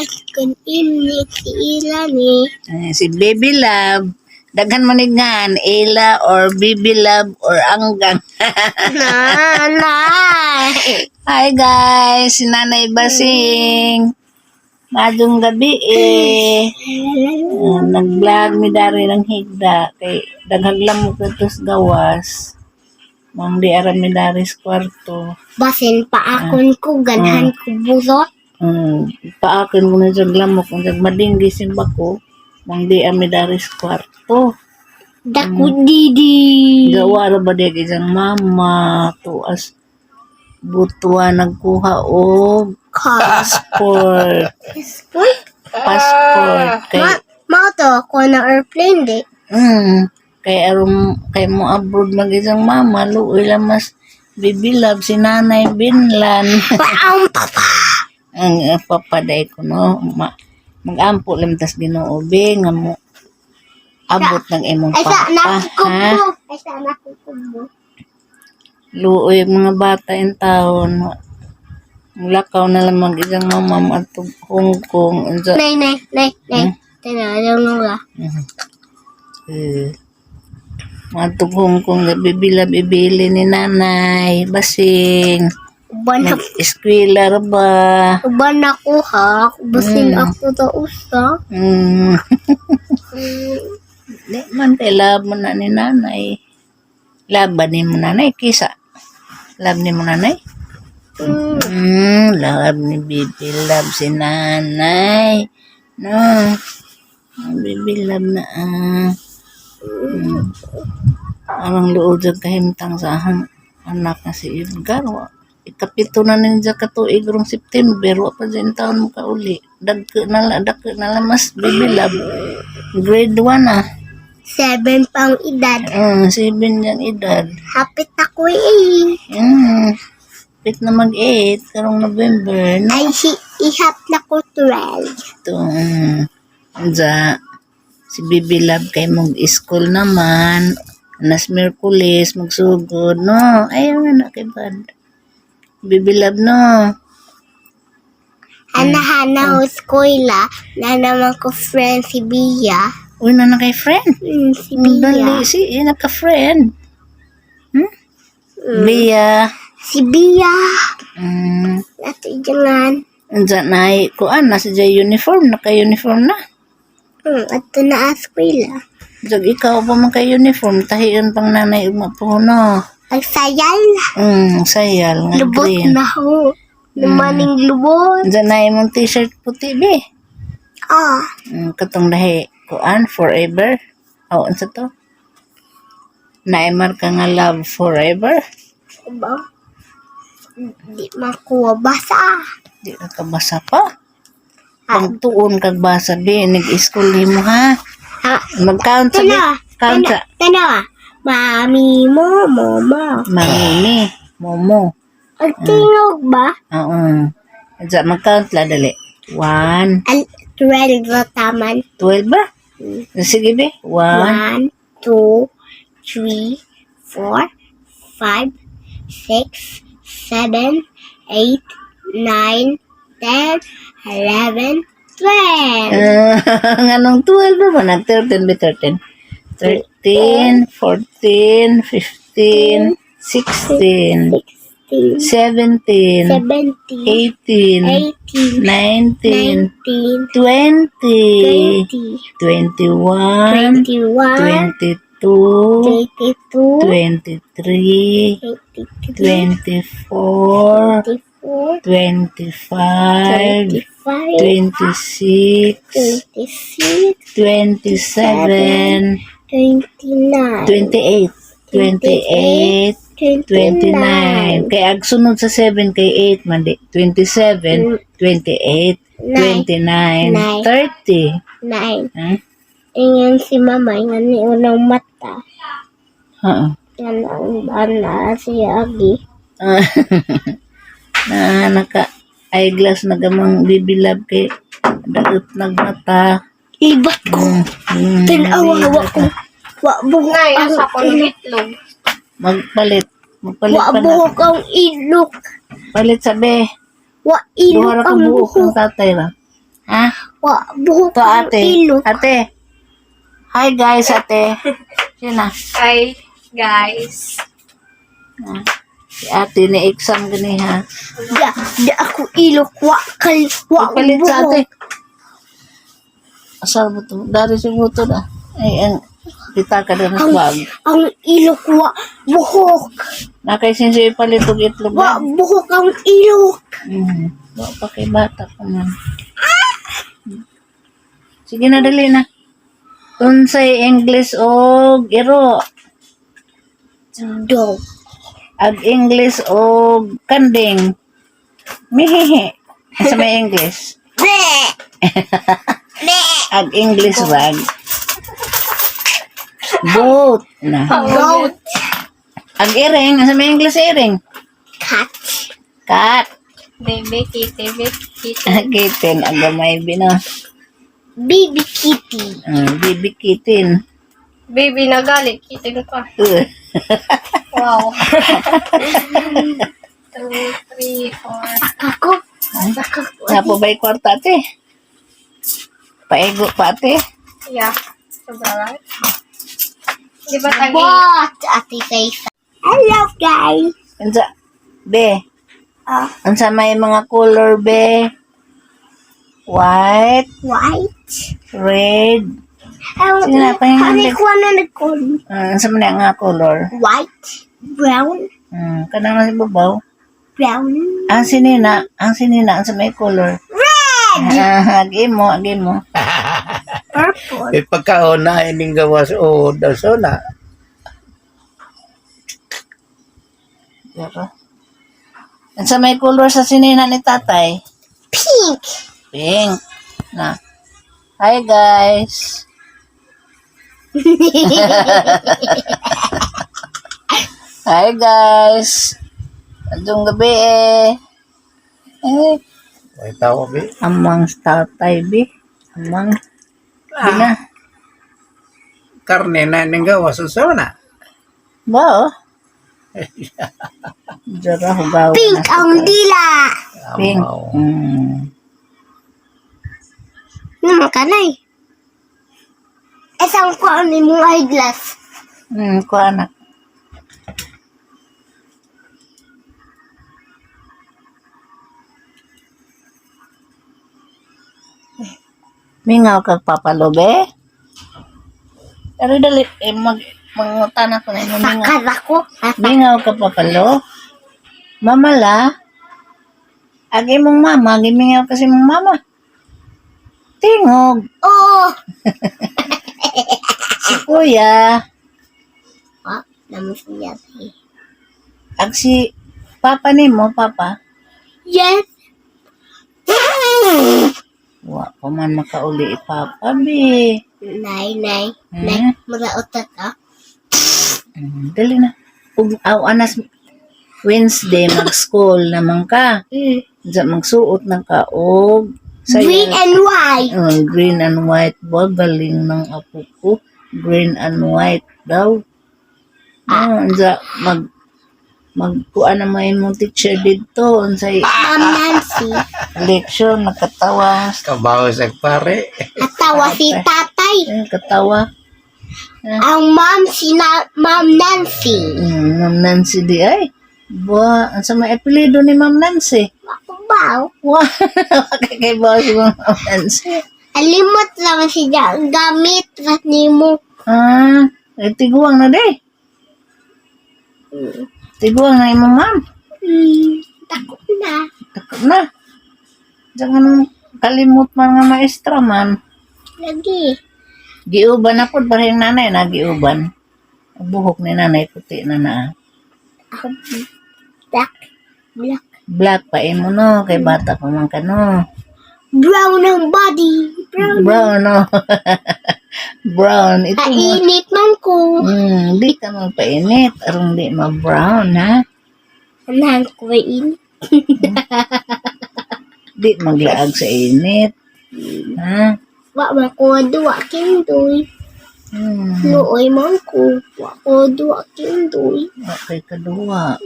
Guys, good evening si Ilani. Eh, si Baby Love. Daghan man ngan Ella or Baby Love or Anggang. Nanay. Hi guys, si Nanay Basing. Maayong gabi eh. Nag-vlog mi dari ng higda kay daghag lamok dito sa gawas. Mang di ara mi dari sa kwarto. Basin pa akon ko, ganhan ko busot. Paakin ko na sa lamok kung madinggi simba ko. Mang di ami dari sa kwarto. Dako didi. Gawa ra ba di isang mama tuas butuan nagkuha og passport. Uy, Passport kay ma mao to ako na airplane di. Kay aron kay mo abroad mag isang mama, luoy lang mas bibilab si Nanay Binlan. Paam papa. Ang papaday ko no ma, magampo lang tas Ginoo be nga mo abot ng imong Ay sa papa, ha. nakukubo. Ay sa nakukubo. Luoy ang mga bata in taon. Lakaw na lang mag isang mama mo at Hong Kong. Unsa? Nay, nay, nay, nay. Tanaw nga. Eh, mga Hong Kong, bibila bibili ni nanay. Basing. Uban na, Nag-eskwela ra ba? Uban ako ha. Basin ako ta usa. Di man kay love mo na ni nanay. Love ba ni mo nanay? Kisa. Love ni mo nanay? Mm. Love ni Bibi Love si nanay. No. Ang Bibi Love na ah. Arang luod sa kahimtang sa ahang anak na si Edgar. Ikapito na ninja katuig rong September. Wa pa dyan taon mo kauli. Dagko na lang mas Bibi Love. Grade 1 na. 7 pang edad. 7 yung edad. Hapit ako eh. Pit na mag-8 karong November. No? Ay, si, ihap na ko 12. Ito. Unsa, si Bibi Love kay mong school naman. Nas Merkulis, magsugod, no? Ayaw nga na kay Bad. Bibi Love, no? Hana-hana ho eskwela. Na naman ko friend si Bia. Uy, na na kay friend. Si Bia. Dali, si, yun nagka-friend. Hmm? Bia. Si Bia. Nato ijangan. Unsa na kuan na si Jay uniform, naka-uniform na. Ato na eskwela. Zag ikaw pa man kay uniform, tahiyon pang nanay ug mapuno. Ang sayal. Sayal nga Lubot green. na ho. Namaning lubot. Unsa na imong t-shirt puti be? Ah. Katong lahi kuan forever. Aw, unsa to? Naimar ka nga love forever. Ba? Di makuha basa. Di ka kabasa pa. Pagtuon kag basa be, nag-school nimo ha. Ah, Mag-count sa be. tanawa. Count sa Tanawa. Mami mo, mama. Mamimi, momo. Ang tingog ba? Oo. Unsa mag-count la dali. 1 Al 12 ba taman? 12 ba? Sige be. 1 1, 2, 3, 4, 5, 6, 7, 8, 9, 10, 11, 12. Nganong 12 ba? Nag 13 ba 13? 13, 14, 15, 16, 16, 17, 17, 18, 18, 19, 19, 20, 20, 21, 21, 22, 22, 23, 23, 24, 24, 25, 25, 26, 26, 27, 29, 28, 28, 29. Kay ag sunod sa 7 kay 8 man di. 27, 28, 29, Nine. 30. 9. Hmm? Ingan si mama, ingan ni unang mata. Oo. Yan ang bana si Agi. Na naka eyeglass na gamang bibilab kay daot nagmata. Libat ko. Tanawa wa ko. Wa buhok Nay, ang asa ko ng itlog. Magpalit. Magpalit Wa pa na. buhok ang ilok. Palit sabi. Wa Duha ilok ra ka ang buhok ang buhok. tatay ra. Ha? Wa buhok To ang ate. ilok. Ate. Hi guys, ate. Sina? Hi, guys. Si ate ni exam gani ha. Da, da ako ilok. Wa kal, wa Ipalit sa ate. buhok. Asal mo to? Dari siguro to na. Ay, ang kita ka na Ang, bag. ang ilok wa buhok. Nakaisinsi ipalit og itlog Wa ba? buhok ang ilok. Wa pa kay bata pa man. Sige na, dali na. Unsay English og iro? Dog. Ag English og kanding. Mihihi. Sa may English. Bleh. Ag English wag. Boat na. Goat. Ag iring, sa may English iring. Cat. Cat. Baby, kitty, baby, kitty. Kitten, ang gamay bino. Baby kitty. Baby kitten. Baby, nagalit. Kitty pa. Wow. 2, 3, 4. Ako. Ako. Napo ba'y kwarta ate? Paego pa ate. Yeah. Sobra lang. Di ba tagi? What? Ate Faith. Hello guys. Unsa be? Ah. Unsa may mga color be? White, White. red. Ang Sige na, pahinga Ano ulit. ko na nag-call? Unsa man nga color? White. Brown. Kanang nasa babaw. Brown. Ang sinina, unsa may color? Red. Ah, agi mo, agi mo. Purple. Eh, pagkaon na ining gawas o daw na. Pero, unsa may color sa sinina ni tatay? Pink. Pink. Na. Hi guys. Hi guys. Adong gabi eh. Eh, May tawa bi. amang tatay bi. Amang bina. Karne na ining gawas o na. Ba oh. Jara hugaw. Pink na. ang dila. Pink. Amaw. Naman ka na eh. Isang ko ang imong eyeglass. Ko anak. Mingaw kag papalobe. Pero dali, eh, mangutan ako na imo mingaw. Sakar ako. Mingaw ka papalo. Mamala. Ag imong mama, gimingaw kasi imong mama. Tingog. Oo. Si kuya. Ah, naman siya. eh. Ag si papa nimo, papa. Yes. Wa pa man makauli papa bi. Nay, nay, nay. Mura utat ah. Dali na. Ug aw anas Wednesday mag-school naman ka. Diyan magsuot na ka og Green and white. Oh, green and white ba galing ng apo ko. Green and white daw. Ah, unsa magkuan na may imong teacher didto unsay Ma'am Nancy. leksyon nakatawa. Kabaw sa pare. Atawa si tatay. Eh, katawa. Ang ma'am si Ma'am Nancy. Ma'am Nancy di ay. Ba, unsa may apelyido ni Ma'am Nancy? Ako ba? Wa, kay kay ba si Ma'am Nancy? Alimot naman siya. Gamit rat nimo. Ah, eh, tiguang na di. Tiguang na imong ma'am. Takot na. Takot na. Diyan nga nung kalimot man nga maestra man. Lagi. Giuban na po, parehong nanay na giuban. Ang buhok ni nanay puti na na. Ako black. Black. Black pa imo no, kay bata pa man ka no. Brown ang body. Brown. Brown no. Brown ito. Mo. Kainit man ko. Di ka magpainit aron di ma-brown ha. Anahan ko ba init? Di maglaag sa init. Ha? Wa man ko duwa kindoy. Luoy man ko. Wa ko duwa kindoy. Okay kaduwa.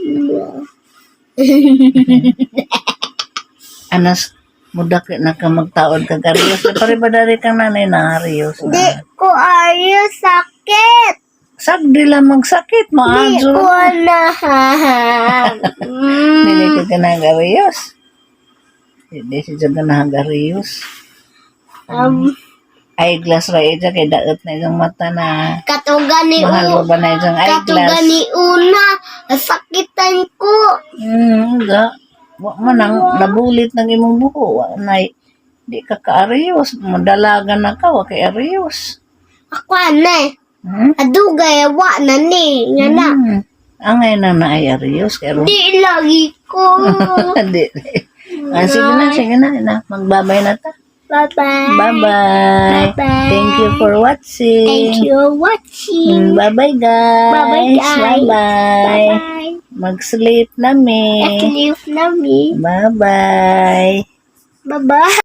Anas Mudaki na ka magtaod kag ariyos. Pare ba dari kang nanay na ariyos Di na? ko ayo sakit. Sagdi lang magsakit, Di maadyo. ko na. Dili ka ganang ariyos. Hindi siya ganang ariyos. Eyeglass ra ija kay daot na iyang mata na. Katugan ni Mahal ba na iyang Katugan eyeglass? ni una, sakitan ko. Ga. Wa man ang nabulit ng imong buho. Wa na di ka kaariyos. Madalaga na ka, wa kay ariyos. Ako na. Adugay wa na ni nga na. Angay na na ay ariyos kay ron. Di lagi ko. Di. Ah, sige na, sige na, na. Magbabay na ta. Bye-bye. Bye-bye. Bye-bye. Thank you for watching. Thank you for watching. Bye-bye, guys. Bye-bye, guys. Bye-bye. Bye-bye. Mag-sleep na mi. Sleep na mi. Bye-bye. Bye-bye.